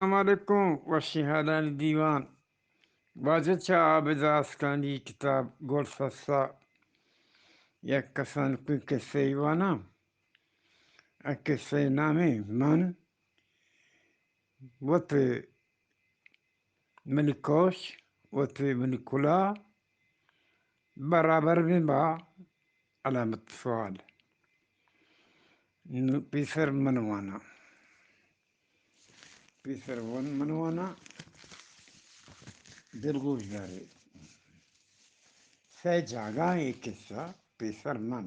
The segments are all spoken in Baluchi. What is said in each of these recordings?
السلام علیکم، وشی حالانی دیوان۔ واجہ چہ عابد آسکانی کتاب گل سسا یک کسانکیں کسہ ای واناں۔ آ کسہ ءِ نام ایں من وت منی کوش، وت منی کلاہ، برابر بیں با علامت سوال۔ نوں پیسر من واناں۔ پیسر ون من واناں، دلگوش دارے۔ سئے جاگہ ایں کسہ، پیسر من۔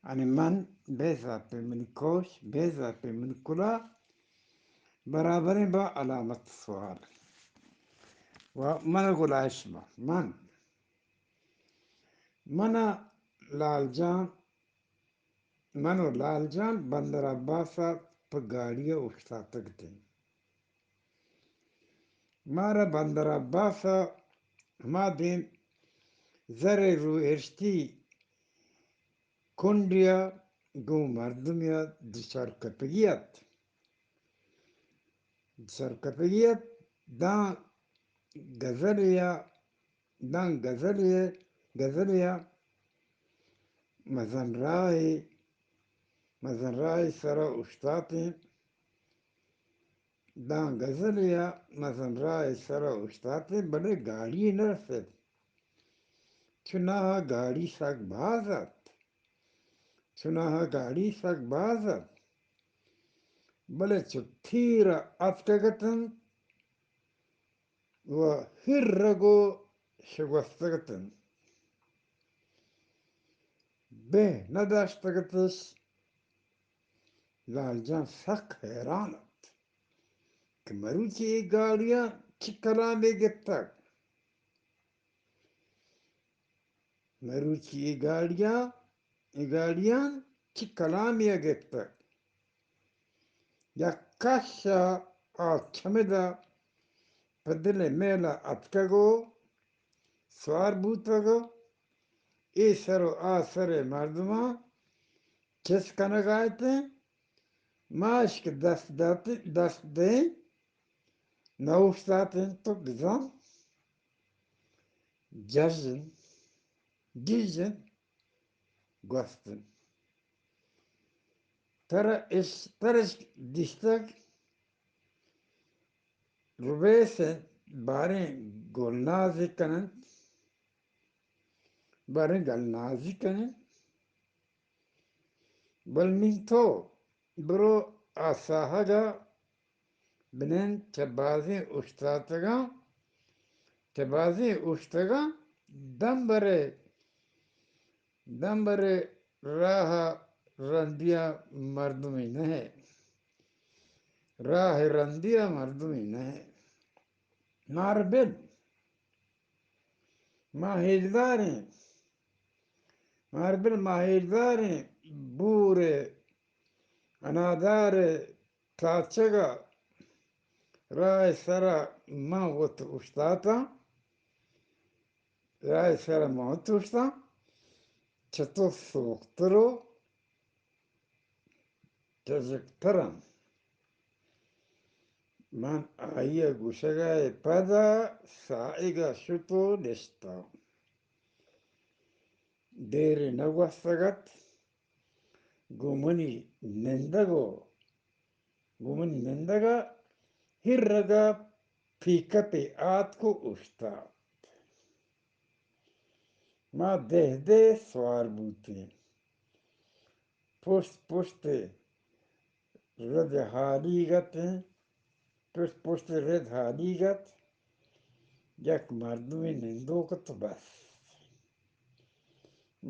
یعنی من بہ اضافہ منی کوش، بہ اضافہ منی کلاہ، برابر ایں با علامت سوال۔ و من گلائش با۔ من، من ءَ لال جان، من و لال جان بندر عباس ءَ پہ گاڑی ءَ اوشتاتگ اتیں۔ مارا بندر عباس ءَ ہما دیم زر ءِ روہشتی کنڈے ءَ گوں مردمے ءَ دچار کپگی ات۔ دچار کپگی ات، داں گزرے ءَ، داں گزرے ءَ، گزرے ءَ مزن راہے، مزن راہے سرا اوشتاتیں۔ داں گزرے ءَ مزن راہ ءِ سرا اوشتاتیں، بلے گاڑی نہ رست۔ چوناہا گاڑی سک باز ات۔ چوناہا گاڑی سک باز ات۔ بلے چو تیر ءَ اتکگ اتنت و ہرگ و شگوستگ اتنت۔ بہ نہ داشتگ اتش۔ لال جان سک حیران ات کہ مروچی اے گاڑیاں چی کلامے گپتگ۔ مروچی اے گاڑیاں، اے گاڑیاں چی کلامے ءَ گپتگ۔ یک کش ءَ آ چمد ءَ پہ دل ءِ میل ءَ اتکگ و سوار بوتگ و اے سر و آ سر ءِ مردماں چست کنگ ءَ اتیں۔ ما اش کہ دست دات، دست دئیں، نہ اوشتاتیں تو بزان جژن، جژن گوستن۔ ترا اش، ترا اش دیستگ ربیس انت، باریں گلنازے کن انت، باریں گلنازے کن انت۔ بل نی تو برو آ ساہگ ءَ بنند، چہ بازیں اوشتاتگاں، چہ بازیں اوشتگاں دمبرے، دمبرے راہ ءَ رندی ءَ مردمے نہ ئے، راہ ءَ رندی ءَ مردمے نہ ئے۔ مار بل، ما ہیلداریں، مار بل ما ہیلداریں، بور ءِ انادار ءِ تاچگ ءَ راہ ءِ سر ءَ من وت اوشتاتاں، راہ ءِ سر ءَ من وت اوشتاں، چہ تو سوکتر و تژگتراں۔ من آئی ءِ گوشگ ءَ پد ءَ ساہگ ءَ شت و نشتاں۔ دیرے نہ گوستگ ات، گوں منی نندگ و گوں منی نندگ ءَ ہرگ ءَ پیکپے آتک و اوشتات۔ ما دہ دہ سوار بوتیں۔ پشت پشت ءَ رد ہالیگ ات انت، پشت پشت ءَ رد ہالیگ ات، یک مردمے نندوک ات بس۔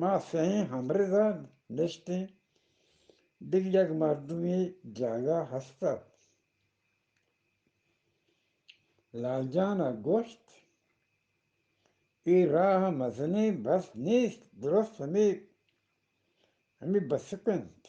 ما سئیں ہمرد ءَ نشتیں، دگہ یک مردمے جاگہ ہست ات۔ لال جان ءَ گوشت، اے راہ ءَ مزنیں بس نیست، درست ہمے، ہمے بسک انت۔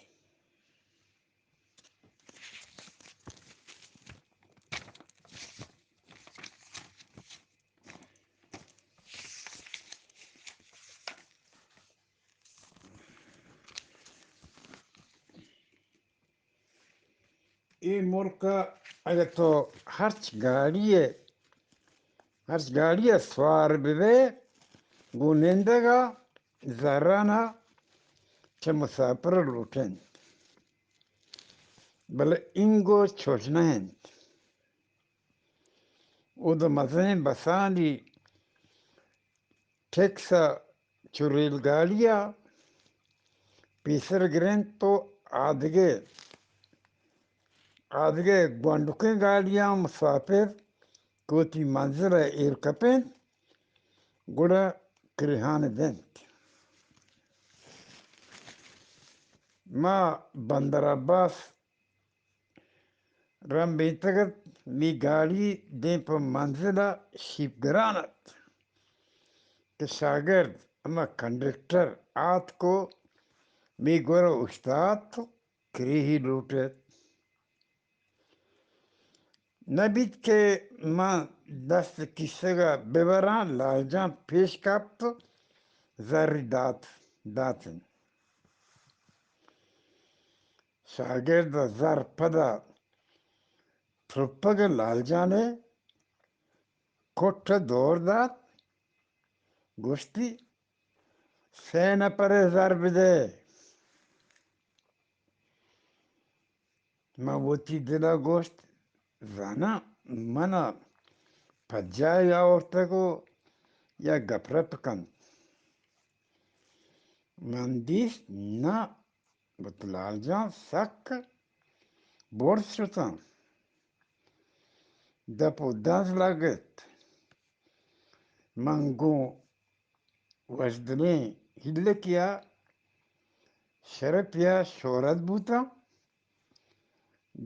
اے ملک ءَ اگہ تو ہرچ گاڑی ء، ہرچ گاڑی ء سوار بہ بئے، گوں نندگ ء زرانا چہ مساپر لوٹ انت، بلے اینگو چوش نہ انت۔ اود مزنیں بسانی ٹیکس ء چو ریل گاڑی ء پیسر گرنت تو آدگہ، آدگہ گونڈکیں گاڑیاں مساپر کہ وتی منزل ء ایر کپنت، گڑا کریہان بنت۔ ما بندر عباس رمبینتگ ات، می گاڑی دیم پہ منزل ء شیپ گران ات کہ شاگرد ہما کنڈکٹر آتک و می گور ء اوشتات و کریہی لوٹ ات۔ نہ بیت کہ من دست کیسگ ء ببراں، لال جان پیش کپت و زری دات، دات انت۔ شاگرد ء زر پدا ترپگ ء لال جان ء کٹ ء دور دات، گوشتی، سے نپر ء زر بدے۔ من وتی دل ء گوشت، زاناں من ء پجاہ آورتگ و یا گپ رپ کنت۔ من دیست نہ، بت لال جان سک برز شتاں، دپ و دنز لگت۔ من گوں وشدلیں ہلکیا شرپیا شہرت بوتاں۔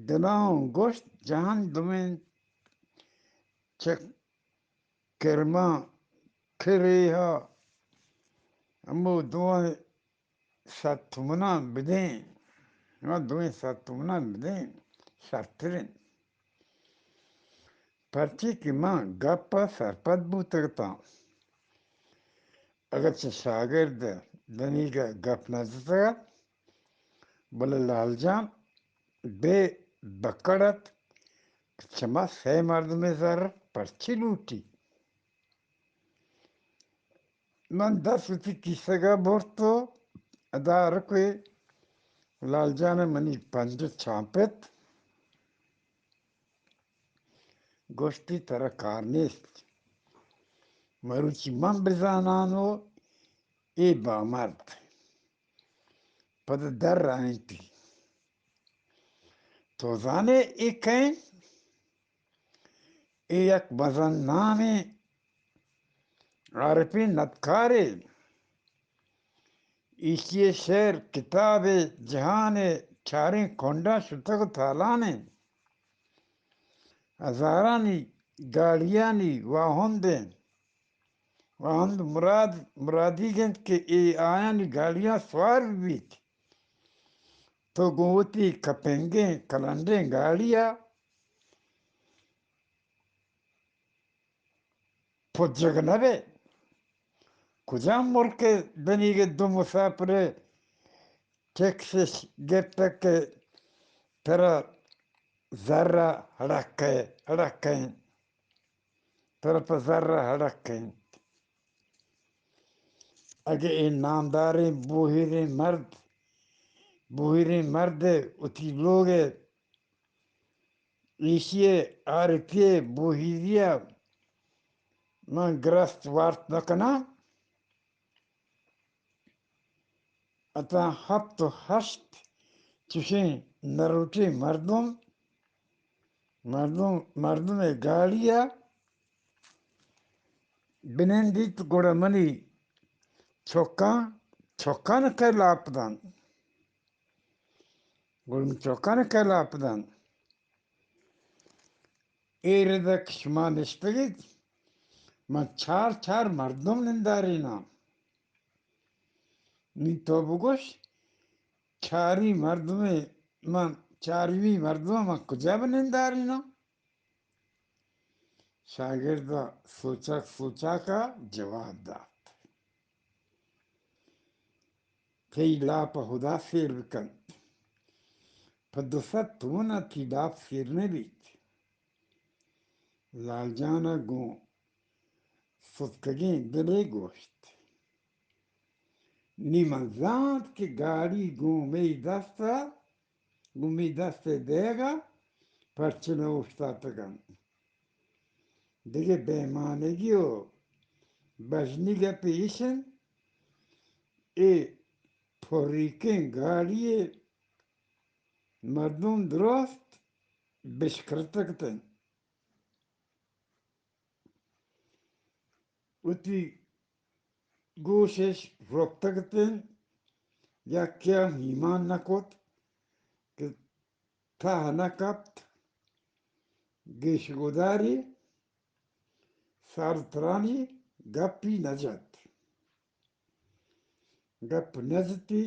دلاں گوشت، جہان دوئیں چک کرماں کریہا ہمو دوئیں سد تومناں بدیں، ہما دوئیں سد تومناں بدیں، شرتر انت۔ پرچے کہ من گپ ء سرپد بوتگ اتاں، اگرچہ شاگرد دنیگہ گپ نہ جتگ ات، بلے لال جان بے بکڑ ات کہ چما سئے مردمے زر پرچے لوٹی۔ من دست وتی کیسگ ء برت و ادا رکوے لال جان ء منی پنجہ چاپت، گوشتی، ترا کار نیست، مروچی من بزانان و اے بامرد۔ پد در رائینتی۔ تو زانے اے کئے؟ اے یک مزن نامیں عارفیں ندکارے۔ ایشی ء شعر کتاب ء جہان ء چاریں کنڈاں شتگ و تالان انت۔ ہزارانی گاڑیانی واہند انت۔ واہند مراد، مرادیگ انت کہ اے آیانی گاڑیاں سوار بیت۔ تو گوں وتی کپنگیں کلنڈیں گاڑی ء پجگ نہ بئے۔ کجام ملک ء دنیگہ دو مساپر ء ٹیکسش گپتگ کہ ترا زر ء ہڑک ء، ہڑک ء انت۔ ترا پہ زر ء ہڑک ء انت۔ اگہ اے نامداریں بوہیریں مرد، بوہیریں مرد ء وتی لوگ ء ایشی ء عارفی ء بوہیری ء من گرست وارت نہ کناں، اتاں ہپت و ہشت چشیں نروٹیں مردم، مردم، مردم ء گاڑی ء بنندیت، گڑا منی چکاں، چکان کئے لاپ دنت؟ گڑا من چکان کئے لاپ دنت؟ اے رد ء کہ شما نشتگ ایت، من چار چار مردم ننداریناں۔ نی تو بگوش، چاری مردمے من، چاروی مردم من کجا بہ ننداریناں؟ شاگرد ء سوچاک سوچاک ء جواب دات۔ تئی لاپ ء ہدا سیر بکنت۔ پہ دو سد تومن ء تئی لاپ سیر نہ بیت۔ لال جان ءَ گوں ستکگیں دلے گوشت، نی من زانت کہ گاڑی گوں مئی دست ءَ، گوں مئی دست ءَ دئیگ ءَ پرچہ نہ اوشتاتگ اَنت۔ دگہ بے مانگی ءُ بژنی گپے ایش اِنت، اے پریکیں گاڑی ءِ مردم درست بشکرتگ اَنت۔ وتی گوش اِش رپتگ اَت اَنت، یکے ءَ ایمان نہ کت کہ تہ نہ کپت، گیش گداری سال ترانی گپی نہ جت۔ گپ نہ جتی،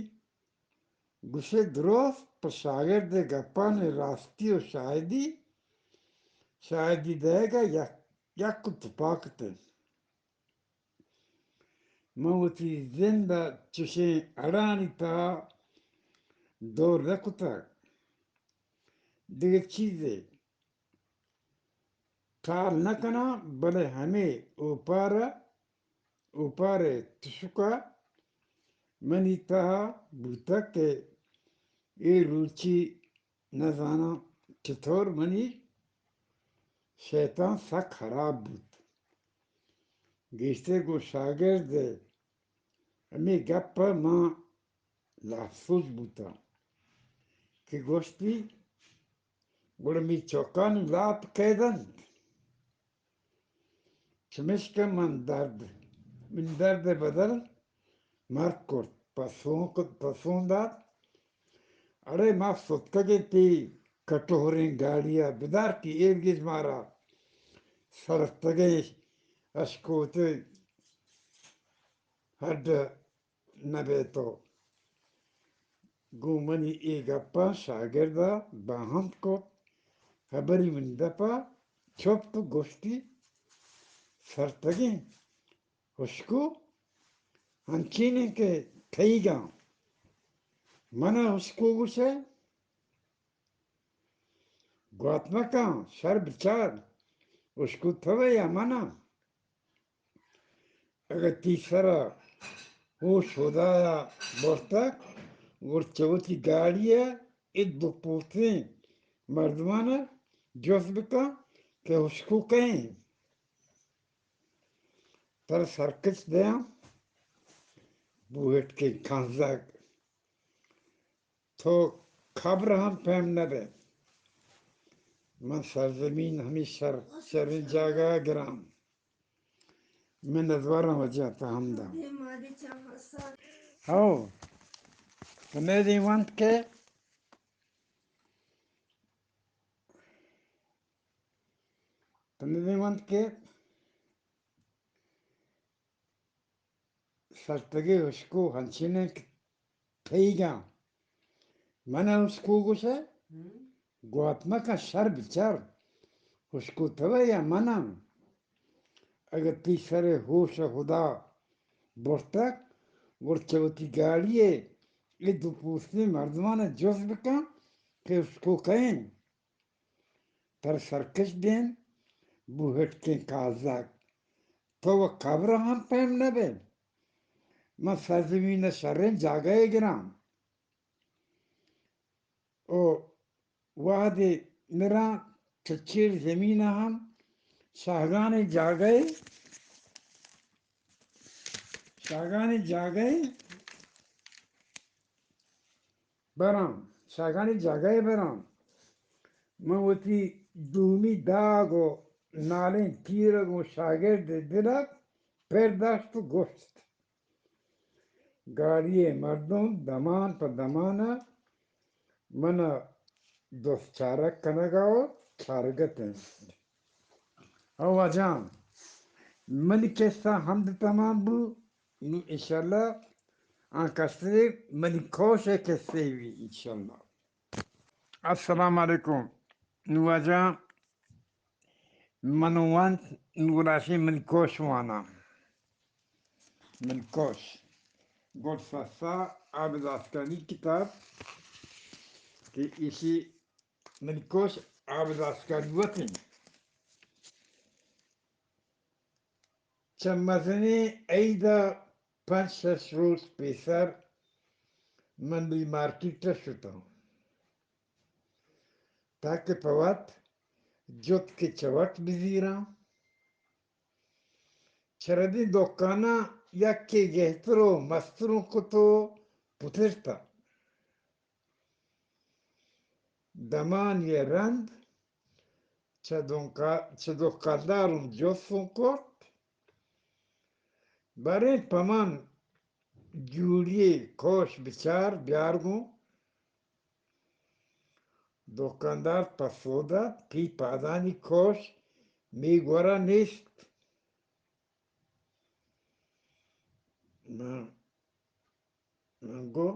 گوشے درست پہ شاگرد ءِ گپانی راستی ءُ شاہدی، شاہدی دئیگ ءَ یک، یک تپاک اَت اَنت۔ من وتی زند ءَ چشیں اڑانی تہا دور نہ کتگ۔ دگہ چیزے ٹال نہ کناں، بلے ہمے اوپار ءَ، اوپار ءِ تشک ءَ منی تہا بوتگ کہ اے روچی نہ زاناں چتور منی شیطان سک ہراب بوت۔ گیشتر گوں شاگرد ءِ ہمے گپ ءَ من لہتسوج بوتاں کہ گوشتی، گڑا منی چکانی لاپ کئے دنت؟ چمیشکہ من درد، من درد ءِ بدل مرگ کرت، پسون کت، پسون دات۔ اڑے ما ستکگیں تئی کٹوریں گاڑی ءَ بدار کہ ایرگیج مارا سرتگیں اشکوتے ہڈ نہ بیت۔ گوں منی اے گپاں شاگرد ءَ باہند کت، ہبری منی دپ ءَ چپت ءُ گوشتی، سرتگیں ہشکو انچین اِنت کہ تئیگاں، من ءَ ہشکو گوشئے؟ گوات مکن، شر بچار، ہشکو تو ئے یا من آں؟ اگاں تئی سر ءَ ہوش ہدایا برتگ، گڑا چہ وتی گاڑی ءَ اے دو پوستیں مردمان ءَ جست بکن کہ ہشکو کئے اِنت؟ ترا سرکچ دیاں، بوہٹکیں کنزگ۔ تو قبر ہم پیم نہ بئے۔ من سرزمین ہمے شر، شریں جاگہ ءَ گراں۔ من ندواراں واجہ، تو ہمدا۔ ہو، تو نہ دیم وانت کہ، تو نہ دیم وانت کہ سرتگیں ہشکو انچین اِنت کہ تئیگاں۔ من ءَ ہشکو گوشئے؟ گوات مکن، شر بچار۔ ہشکو تو ئے یا من آں؟ اگاں تئی سر ءِ ہوش ءَ ہدا برتگ، گڑا چہ وتی گاڑی ءَ اے دو پوستیں مردمان ءَ جست بکن کہ ہشکو کئے اِنت؟ ترا سرکچ دیم، بوہٹکیں کازگ۔ تو و قبر ءَ ہم پیم نہ بئے۔ من سرزمین ءَ شریں جاگہے گراں۔ او وہدے مراں چہ چیر زمین ءَ ہم شاہگانیں جاگہے، شاہگانیں جاگہے براں، شاہگانیں جاگہے براں۔ من وتی دومی داگ و نالیں تیر گوں شاگرد دل ءَ پر داشت و گوشت، گاڑی ءِ مردم دمان پہ دمان ءَ من ءَ دوست چارگ کنگ ءَ و چارگ ءَ اَنت۔ او واجہاں، منی قصہ ہمد تمام بو۔ نوں انشاءاللہ آ کسے منی کوش ءِ کسے بی انشاءاللہ۔ السلام علیکم۔ نوں واجہاں، من وانت، نوں گلاشیں منی کوش واناں۔ منی کوش۔ گڈ سسا عابد آسکانی کتاب کہ ایشی منی کوش عابد آسکانی وت اِنت۔ چہ مزنیں عید ءَ پنچ شش روچ پیسر من بی مارکیٹ ءَ شتاں، تاکہ پہ وت جتکے چہ وت بزیراں۔ چہ ردیں دکاناں یکے گہتر و مستروں کت و پترتاں۔ دمانی ءَ رند چہ دکا-، چہ دکانداروں جستوں کرت، باریں پہ من جوڑی کوش بچار بیار گوں۔ دکاندار پسو دات، تئی پادانی کوش می گورا نیست۔ من، من گو،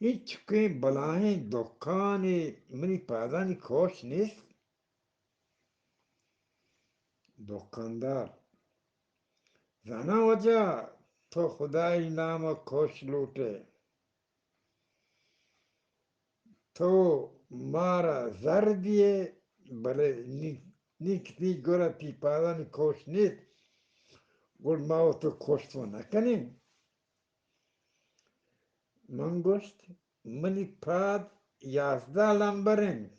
اینچکیں بلاہیں دکانے منی پادانی کوش نیست؟ دکاندار، زاناں واجہ، تو خدائی نام ءَ کوش لوٹے۔ تو مارا زر دیئے، بلے نی-، نی کہ تئی گورا تئی پادانی کوش نیست، گڑ ما و تو کوش تو نہ کنیں۔ من گوشت، منی پاد یازدہ لمبر انت۔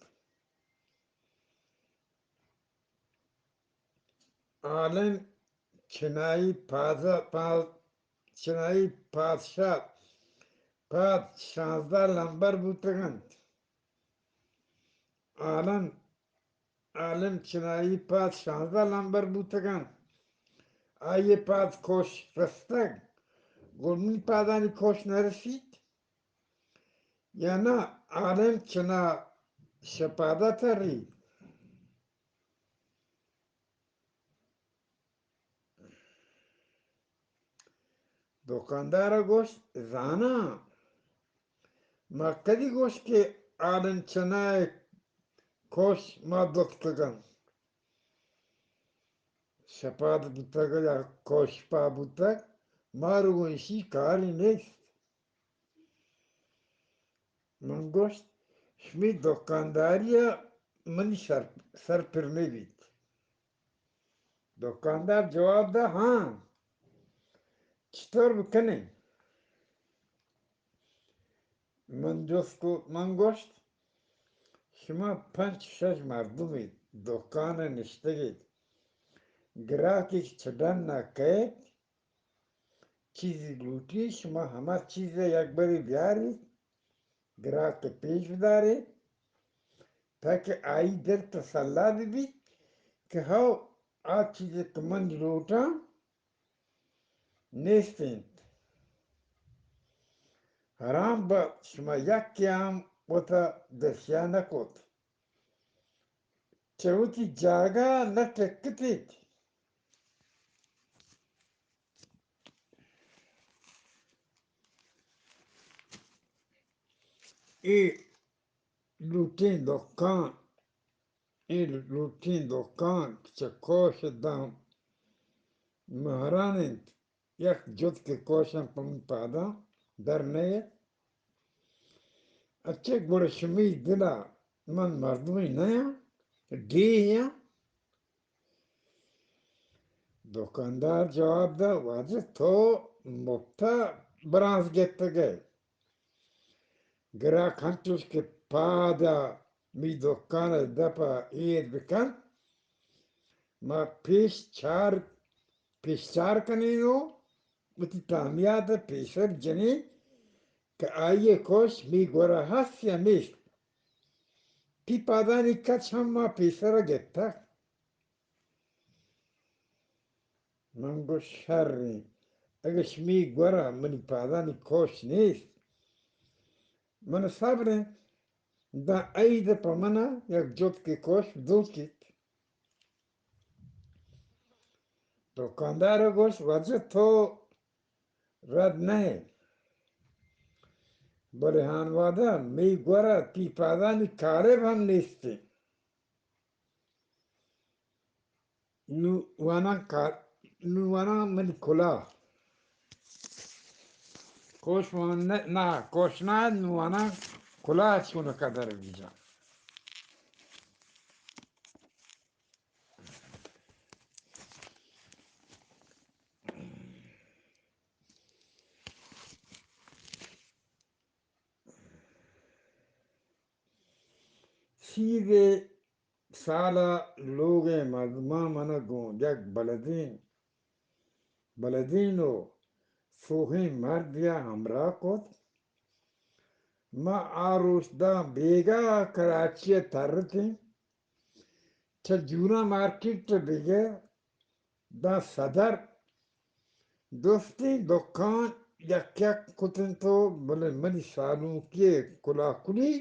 عالم چنائی پاد-، پاد-، چنائی پادشاہ پاد شانزدہ لمبر بوتگ انت۔ عالم، عالم چنائی پاد شانزدہ لمبر بوتگ انت۔ آئی ءِ پاد کوش رستگ، گڑا منی پادانی کوش نہ رسیت؟ یا نہ، عالم چنا شپادہ تری؟ دکاندار ءَ گوشت، زاناں، ما کدی گوشت کہ عالم چنا ءِ کوش ما دپتگ انت؟ شپاد بوتگ یا کوش پا بوتگ، مارو گوں ایشی کاری نیست۔ من گوشت، شمی دکانداری ءَ منی سر، سر پر نہ بیت۔ دکاندار جواب دا، ہاں، چطور بکنیں؟ من جست کو، من گوشت، شما پنچ شش مردمے دکان ءَ نشتگ ایت، گراکے چہ ڈن ءَ کئیت، چیزے لوٹی، شما ہما چیز ءَ یک برے بیاریت، گراک ءَ پیش بداریت، تاکہ آئی دل تسلا بہ بیت کہ ہو، آ چیز کہ من لوٹاں، نیست انت۔ حرام بات، شما یکے ہم وتا دشیا نہ کت۔ چہ وتی جاگہ نہ ٹکتیت۔ اے لوٹیں دکان، اے لوٹیں دکان چہ کوش داں مہران انت، یک جتکے کوشاں پہ من پاداں در نئیت۔ اچے گڑا شمی دلا من مردمے نیاں، ڈیہے آں۔ دکاندار جواب دا، واجہ تو مپتا برانز گپتگئے۔ گراک انچوش کہ پادا می دکان ءِ دپ ءَ ایر بکنت، ما پیش چار، پیش چار کنیں و وتی تامیات ءَ پیسر جنیں کہ آئی ءِ کوش می گورا ہست یا نیست۔ تی پادانی کچ ہم ما پیسر ءَ گپتگ۔ من گوشت، شریں، اگہ شمی گورا منی پادانی کوش نیست، من صبریں، داں عید پہ منا یک جتکے کوش دوکیت۔ دکاندار ءَ گوشت، واجہ تو رد نہ ئے، بلے ہانوادہ می گورا تی پادانی کارب ہم نیست۔ نوں واناں کا-، نوں واناں منی کلاہ۔ کوش وان نہ، نہ، کوش نہ، نوں واناں کلاہ چون قدر بیجاں۔ تیریں سال ءَ لوگ ءِ مردماں من ءَ گوں یک بلدیں، بلدیں ءُ سوہیں مردے ءَ ہمراہ کت۔ ما آ روچ داں بیگاہ ءَ کراچی ءَ ترتیں۔ چہ جوراں مارکیٹ ءَ بگر داں صدر، درستیں دکان یک یک کت اَنت ءُ بلے منی سالونکی ءِ کلاکلی،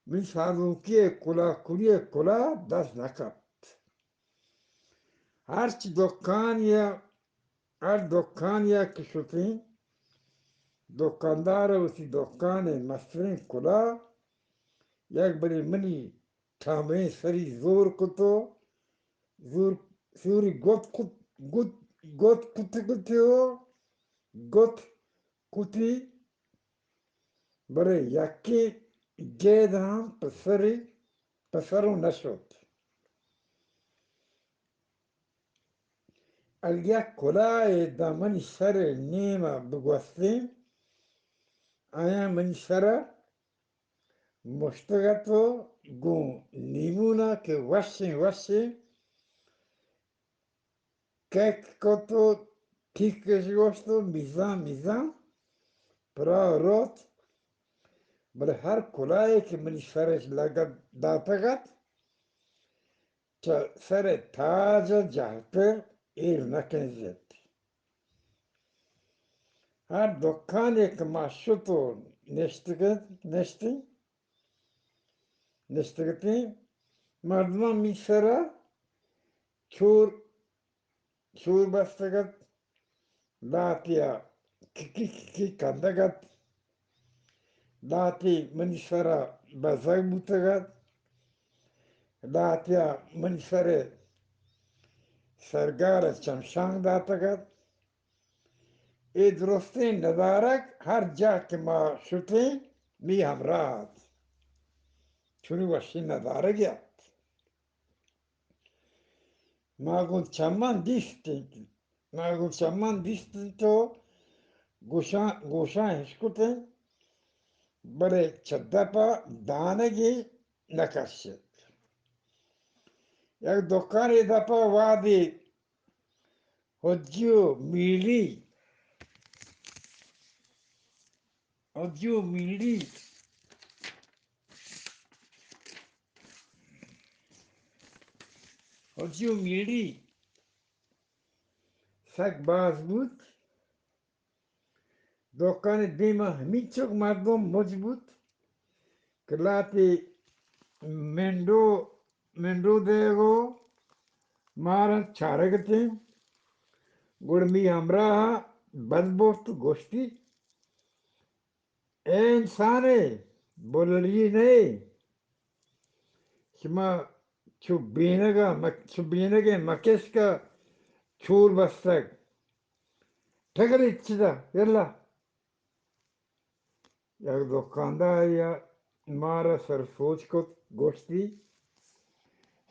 منی سالونکی ءِ کلاکلی ءِ کلاہ دست نہ کپت۔ ہرچ دکانے ءَ، ہر دکانے ءَ کہ شتیں، دکاندار ءَ وتی دکان ءِ مستریں کلاہ یک برے منی ٹامیں سری زور کت ءُ زور، سوری گوت کت، گوت، گوت کت کت ءُ گوت کتی، بلے یکیں گید ہم پہ سری، پہ سر ءَ نہ شت۔ اگاں یک کلاہے داں منی سر ءِ نیم ءَ بگوستیں، آیاں منی سر ءَ مشتگ اَت ءُ گوں نیمون ءَ کہ وشیں وشیں کیک کت ءُ ٹیک اِش گوشت ءُ میزان میزان پراہ روت، بلے ہر کلاہے کہ منی سر ءَ لگت داتگ اَت، چہ سر ءِ تاج ءَ جہلتر ایر نہ کنزت۔ ہر دکانے کہ ما شت ءُ نشتگ ات، نشتیں، نشتگ اتیں، مردماں منی سر ءَ چور، چور بستگ ات، لہتے ءَ ککی ککی کندگ ات، لہتے منی سر ءَ بزگ بوتگ ات، لہتے ءَ منی سر ءِ سرگال ءَ چمشانک داتگ ات۔ اے درستیں ندارگ ہر جاہ کہ ما شتیں، منی ہمراہ ات۔ چونی وشیں ندارگے ات۔ ما گوں چماں دیست اَنت، ما گوں چماں دیست اَنت ءُ گوشاں، گوشاں اشکت اَنت، بلے چہ دپ ءَ دانگے نہ کشت۔ یک دکانے دپ ءَ وہدے ہجو میڑی، ہجو میڑی، ہجو میڑی سک باز بوت۔ دکان ءِ دیم ءَ ہمینچک مردم مچ بوت کہ لہتے منڈو، منڈو دئیگ ءُ مارا چارگ اتیں۔ گڑا منی ہمراہ ءَ بد بوت ءُ گوشتی، اے انسانے، بللی نئے، شما چو بینگ ءَ مک-، چو بینگ ءَ مکش کہ چور بستگ۔ ٹگریت چدا، یلا۔ یک دکاندارے ءَ مارا سر سوچ کت، گوشتی،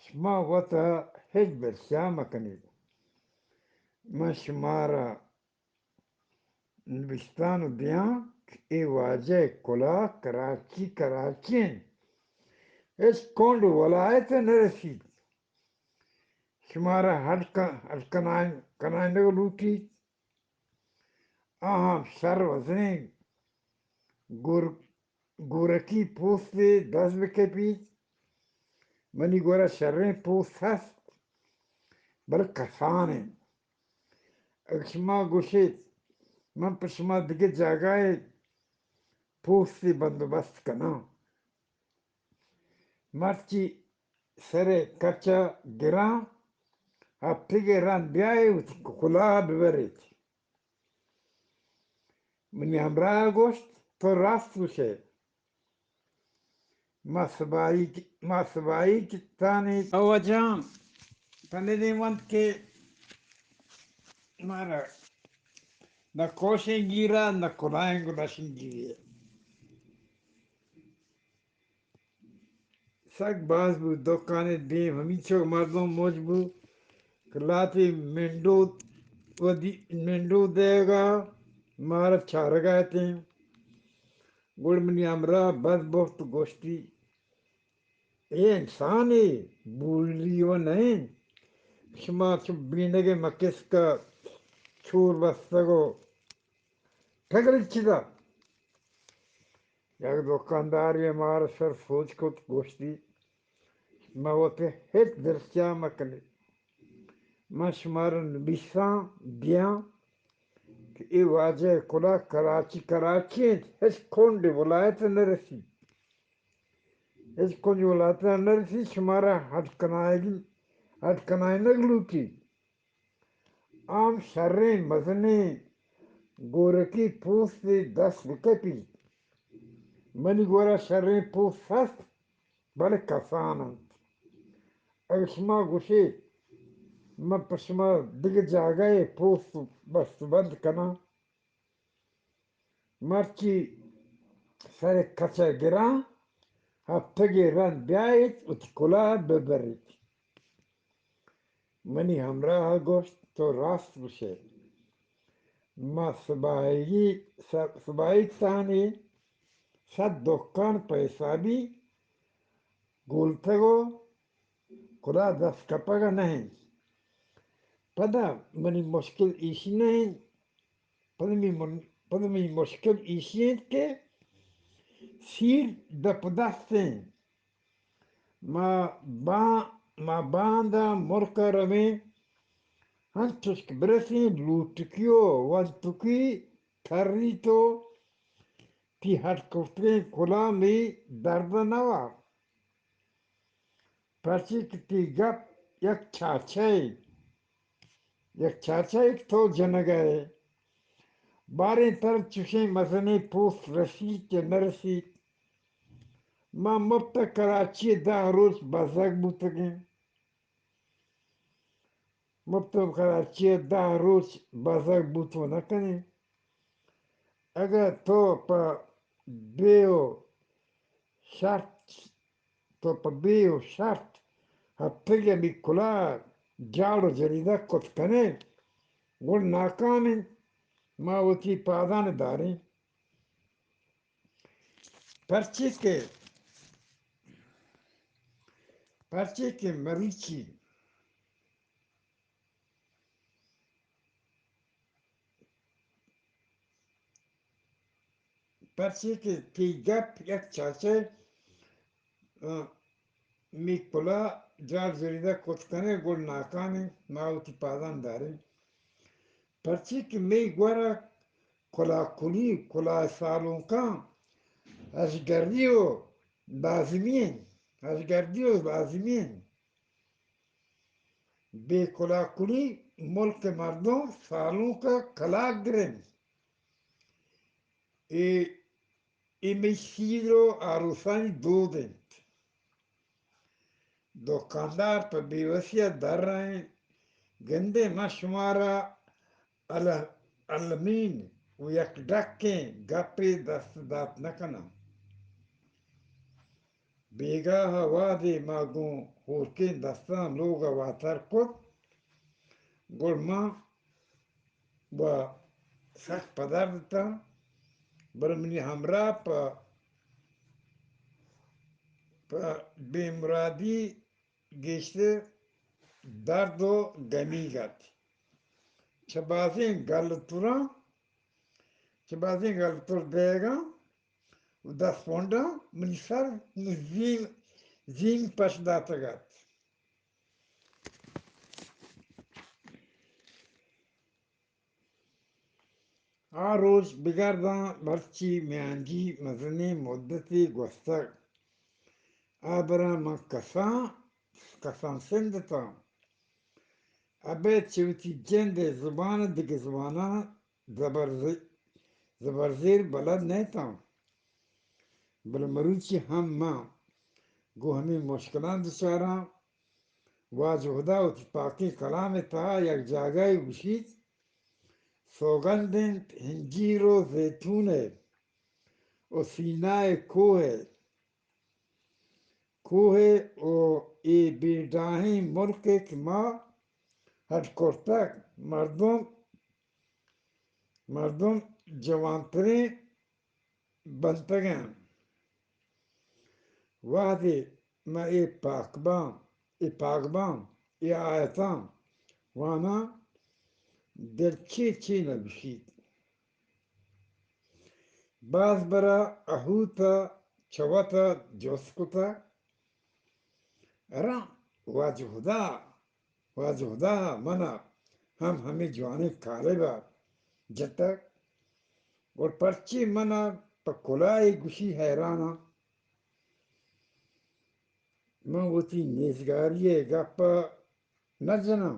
شما وت ءَ ہچ برشا مکنیت۔ من شمارا نبشتان ءَ دیاں کہ اے واجہ ءِ کلاہ کراچی، کراچی اِنت۔ ہچ کنڈ ءُ ولایت ءَ نہ رسیت۔ شمارا ہڈ ک-، ہڈ کنائین-، کنائینگ لوٹیت۔ آہاں شر وزنیں گور-، گورکی پوستے دست بکپیت۔ منی گورا شریں پوست ہست، بلے کسان اِنت۔ اگہ شما گوشیت، من پہ شما دگہ جاگہے پوستے بندوبست کناں۔ مرچی سر ءِ کچ ءَ گراں، ہپتگے رند بیائے وتی کلاہ ءَ ببریت۔ منی ہمراہ ءَ گوشت، تو راست گوشئے۔ ما سبائی، ما سبائی کتانی او جان، تنے دیم اَنت کہ مارا نہ کوشیں گیرا، نہ کلاہیں گلاشیں گیرے۔ سک باز بوت، دکان ءِ دیم ہمینچو مردم موج بوت کہ لہتے منڈو ودی، منڈو دئیگ ءَ مارا چارگ ءَ اتیں۔ گڑا منی ہمراہ بد بوت ءُ گوشتی، اے انسانے، بولی و نہ انت۔ شما چو بینگ ء مکسک ء چور بستگ و ٹگل چدا؟ یک دکاندارے مارا سر سوج کت، گوشتی، ما وت ء ہچ درچا مکنیں۔ من شمارا نبیساں دیاں کہ اے واجہ ء کلاہ کراچی، کراچی انت، ہچ کنڈ ء ولایت ء نہ رسی۔ ہچ کنج ولایت ء نہ رسی، شمارا ہڈ کنائینگ، ہڈ کنائینگ لوٹی۔ آ ہم شریں مزنیں گورکی پوستے دست بکپیت۔ منی گورا شریں پوست ہست، بلے کسان انت۔ اگہ شما گوشیت، من پہ شما دگہ جاگہے پوست بست بند کناں۔ مرچی سر کچ ء گراں، ہپتگے رند بیایت، وتی کلاہ ء ببریت۔ منی ہمراہ ء گوشت، تو راست گوشئے۔ ما سباہیگی، س-، سباہیگ تہانی صد دکان پہ حسابی گولتگ و کلاہ دست کپگ ء نہ انت۔ پدا منی مشکل ایشی نہ انت، پدا منی من-، پدا منی مشکل ایشی انت کہ سیر دپ دست انت۔ ما با-، ما باندا ملک ء رویں، انچوش کہ برسیں لوٹکی و ونتکی تریت و تی ہڈ کرتگیں کلامی درد ء نوا۔ پرچی کہ تی گپ یک چاچہ ء، یک چاچہ ء کہ تو جنگ ء ئے۔ باریں ترا چشیں مزنیں پوست رسیت یا نہ رسیت۔ ما مپت ء کراچی ء دہ روچ بزگ بوتگیں۔ مپت ء کراچی ء دہ روچ بزگ بوت و نہ کنیں۔ اگاں تو پہ بے و شرط، تو پہ بے و شرط ہپتگے ہمے کلاہ جاڑ و جریدہ کت کنے، گڑ ناکام انت۔ ما وتی پادان داریں۔ پرچے کہ، پرچے کہ مروچی پرچے کہ تئی گپ یک چاچہ، آ، می کلاہ جاڑ جریدہ کت کنے، گڑ ناکام انت، ما وتی پادان داریں۔ پرچے کہ می گورا کلاہ کلی، کلاہ سالونکاں ہژگری و لازمی انت، ہژگردی و لازمی انت۔ بے کلاہ کلی ملک ء مردم سالونک ء کلاگ گرنت۔ اے، اے مئی سیر و آروسانی دود انت۔ دکاندار پہ بے وسی ء درائیں گندے، من شمارا ال-، المین و یک ڈکیں گپے دست دات نہ کناں۔ بیگاہ ء وہدے ما گوں ہورکیں دستاں لوگ ء واتر کت، گڑ ما و سک پدرد اتاں، بلے منی ہمراہ پہ، پہ بے مرادی گیشتر درد و گمیگ ات۔ چہ بازیں گل تراں، چہ بازیں گل تر دئیگاں و دست پونڈاں منی سر زیم، زیم پش داتگ ات۔ آ روچ بگرداں، مرچی میانجی مزنیں مدتے گوستگ۔ آ براں من کسان، کسان سند اتاں۔ ابید چہ وتی جند ء زبان ء دگہ زباناں زبر ز-، زبرزیر بلد نہ اتاں۔ بلے مروچی ہم من گوں ہمے مشکلاں دچاراں۔ واجہ ہدا وتی پاکیں کلام ء تہا یک جاگہے گوشیت، سوگند انت ہنجیر و زیتون ء و سینا ء کوہ ء، کوہ ء و اے بے ڈاہیں ملک ء کہ ما ہڈ کرتگ، مردم، مردم جوانتریں بنتگ انت۔ وہدے من اے پاکبان، اے پاکبان، اے آیتاں واناں، دل چے چے نہ گوشیت۔ باز برا اہوت ء چہ وت ء جست کتگ، اراں واجہ ہدا، واجہ ہدا ء من ء ہم ہمے جوانیں کالب ء جتگ، گڑ پرچے من ء پہ کلاہے گوشی حیران آں؟ من وتی نیزگاری ء گپ ء نہ جناں،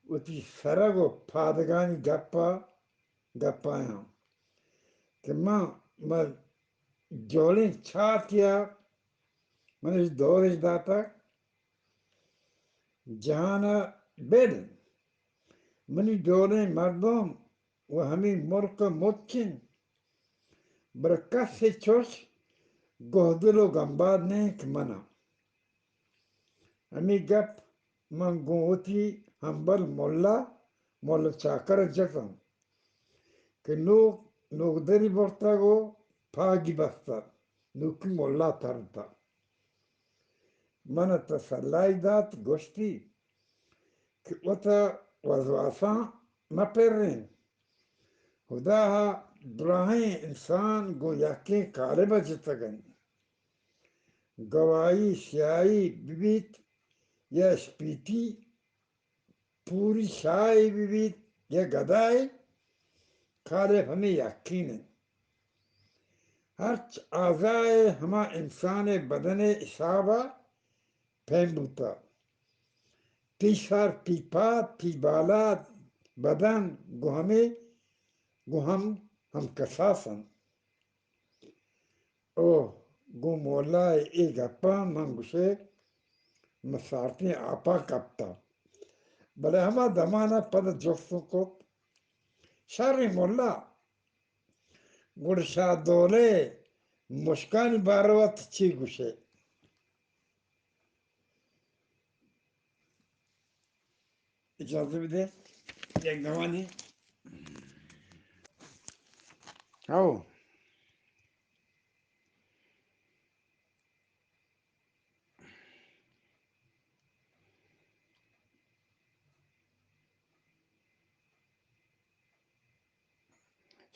وتی سرگ ء پادگانی گپ ء گپایاں کہ من، من جوڑیں چاتے ء من اش دورش داتگ۔ جہان ء بل منی ڈولیں مردم و ہمے ملک ء مچ انت، بلے کسے چوش گہدل و گمباد نہ انت کہ من آں۔ ہمے گپ من گوں وتی ہمبل ملا، ملا چاکر ء جتاں کہ نوک، نوکدری برتگ و پاگی بستگ، نوکی ملا ترتگ۔ من ء تسلائی دات، گوشتی کہ وت ء وزواساں مہ پرین۔ ہدا ء دراہیں انسان گوں یکیں کالب ء جتگ انت۔ گواہی سیاہی بہ بیت یا اسپیتی، پوری شاہے بہ بیت یا گدائے، کالب ہمے یکین انت۔ ہرچ اعضائے ہما انسان ء بدن ء حساب ء پیم بوتہ۔ تئی سر، تئی پاد، تئی بالاد، بدن گوں ہمے، گوں ہم، ہم کساس انت۔ او گوں مولا ء اے گپاں من گوشے، من سارتیں آپاں کپتاں۔ بلے ہما دمان ء پد جستوں کت، شریں مولا، گڑا شاہ دولہ ء مشکانی بارو ء تو چی گوشے؟ اجازہ بدے، یک دمانی۔ ہو۔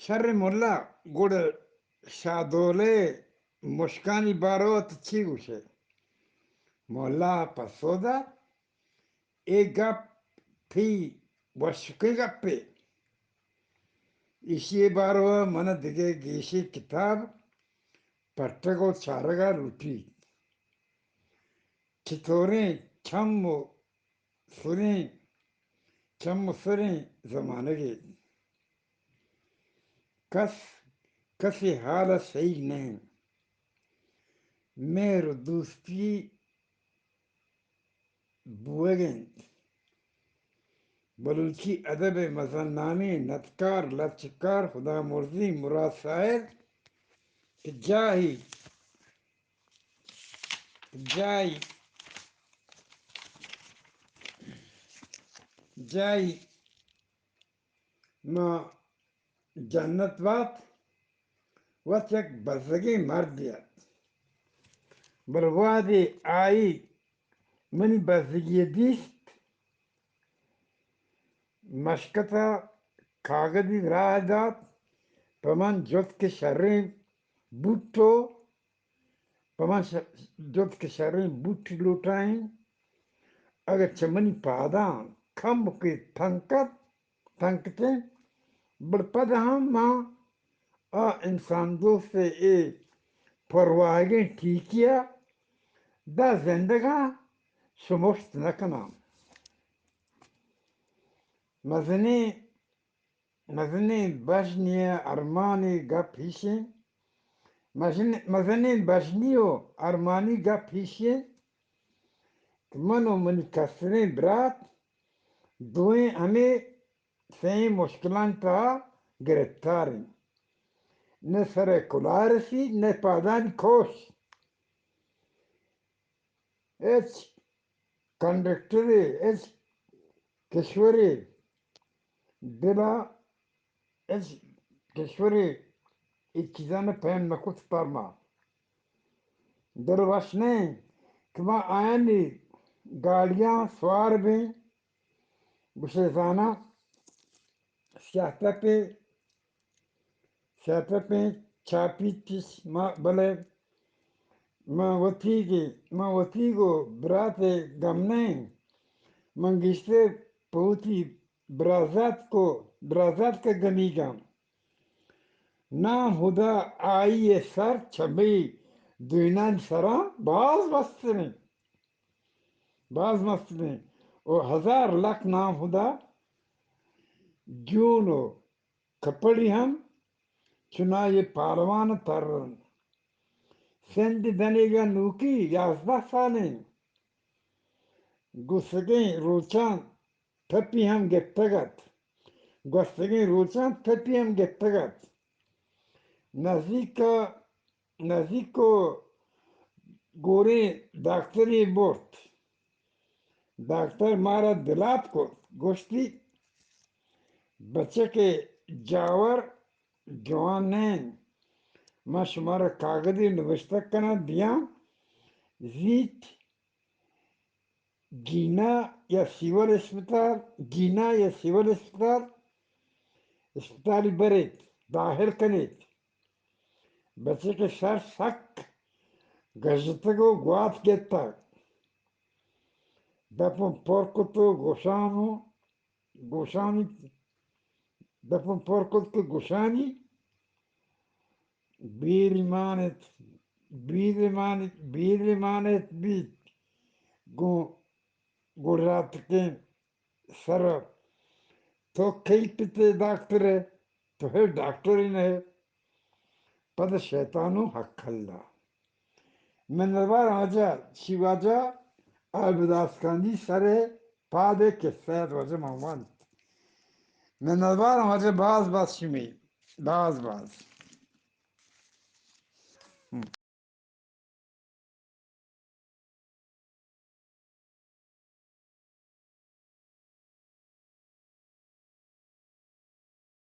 شریں ملا، گڑا شاہ دولہ ء مشکانی بارو ء تو چی گوشے؟ ملا ء پسو دات، اے گپ تئی وشکیں گپے۔ ایشی ء بارو ء من ء دگہ گیشیں کتاب پٹگ ء چارگ ء لوٹیت۔ چتوریں چم ء سریں، چم ء سریں زمانگے۔ کس کسے حال ء سہیگ نہ انت۔ مہر ء دوستی بوئگ انت۔ بلوچی ادب ء مزن نامیں ندکار، لچکار خدا مرزی مراد ساحر کہ جاہی، جاہی، جاہی ما جنت بات، وت یک بزگیں مردے ات، بلے وہدے آئی منی بزگی ء دیست، مشکت ء کاگدی راہ دات، پہ من جت کہ شریں بوٹ و پہ من ش-، جت کہ شریں بوٹ لوٹائیں، اگہ چہ منی پاداں کمکے تنکت، تنکتیں، بلے پد ہم ما آ انسان دوست ء اے پرواہگیں ٹیکی ء داں زندگاں شمشت نہ کناں۔ مزنیں، مزنیں بژنی ء ارمانی گپ ایش انت، مژن-، مزنیں بژنی و ارمانی گپ ایش انت کہ من و منی کستریں برات دوئیں ہمے سئیں مشکلانی تہا گرفتار انت۔ نہ سر ء کلاہ رسیت، نہ پادانی کوش۔ ہچ کنڈکٹرے، ہچ کشورے دل ء، ہچ کشورے اے چیزاں پیم نہ کت پر ما۔ دل وش نہ انت کہ ما آیانی گاڑیاں سوار بیں۔ گوشے زاناں سیاہ تپیں، سیاہ تپیں چاپیتش ما، بلے من وتیگی، من وتیگ و برات ء گم نہ انت۔ من گیشتر پہ وتی برازاتک و برازاتک ء گمیگاں۔ نام ہدا آئی ء سر چہ مئی دوئینانی سرا باز مستریں، باز مستریں۔ و ہزار لک نام ہدا جون و کپڑی ہم چنائی پالوان ترن۔ سندھ دنیگا نوکی یازدہ سالیں۔ گوستگیں روچاں تپی ہم گپتگ ات۔ گوستگیں روچاں تپی ہم گپتگ ات۔ نزیک، نزیک و گوریں داکتری برت۔ داکتر مارا دلات کت، گوشتی، بچک ء جاور جوان نہ انت۔ من شمارا کاگدے نبشتہ کناں دیاں، زیت گینا یا سیول اسپتال، گینا یا سیول اسپتال، اسپتالی بریت، داخل کنیت۔ بچک ء سر سک گژتگ و گوات گپتگ۔ دپاں پر کت و گوشان و گوشانی، دپاں پر کت کہ گوشانی بیری مانت، بیری مانت، بیری مانت بیت گوں گڑاتکیں سر۔ تو کئی پتے داکتر ئے؟ تو ہے ڈاکٹر ہی نہ ئے۔ پد شیطانوں حق اللہ۔ منتوار واجہ، شی واجہ عرب داسکانی سر ء پاد ء قصہ ات واجہ من ونت۔ منتوار واجہ، باز باز شمی، باز باز۔